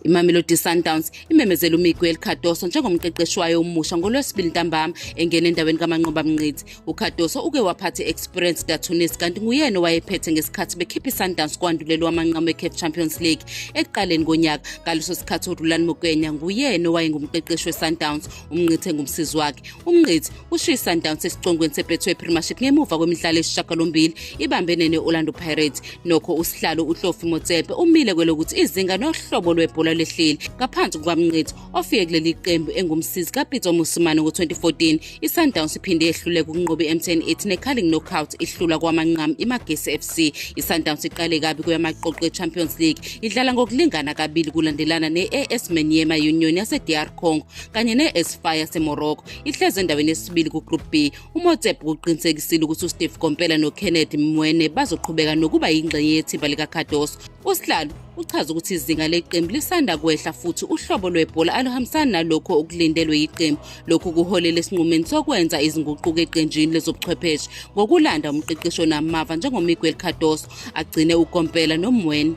IMamelodi Sundowns imemezele uMiguel Cardoso njengomqeqeshi wayo omusha ngoLwesibili ntambama engena endaweni kaManqoba Mngqithi. UCardoso uke waphatha i-Esperance de Tunis kanti nguyena owayephethe ngesikhathi bekhipha iSundowns kwandulela wamanqamu eCAF Champions League ekuqaleni konyaka. Ngaleso sikhathi uRulani Mokwena nguyena owayengumqeqeshi weSundowns, uMngqithi engumsizi wakhe. UMngqithi ushiye iSundowns esicongweni seBetway Premiership ngemuva kwemidlalo eyisishiyagalombili ibambene ne-Orlando Pirates. Nokho usihlalo uHlofi Motsepe umile kwelokuthi izinga nohlobo lwebhola lehlile ngaphansi kukaMngqithi ofike kuleli qembu engumsizi kaPitso Mosimane ngo-2014. ISundowns iphinde yehluleka ukunqoba i-MTN 8 neCarling Knockout ihlulwa kwamanqamu iMagesi FC. ISundowns iqale kabi kweyamaqoqo eChampions League idlala ngokulingana kabili kulandelana ne-AS Maniema Union yase-DR Congo kanye ne-AS FAR yaseMorocco. Ihlezi endaweni yesibili ku-Group B. UMotsepe ukuqinisekisile ukuthi uSteve Komphela noKenneth Mwene bazoqhubeka nokuba yingxenye yethimba likaCardoso. Usihlalo uchaza ukuthi izinga leqembu lisanda kwehla futhi uhlobo lwebhola aluhambisani nalokho okulindelwe yiqembu. Lokhu kuholele esinqumeni sokwenza izinguquko eqenjini lezobuchwepheshe ngokulanda umqeqeshi onamava njengoMiguel Cardoso agcine uKomphela noMwene.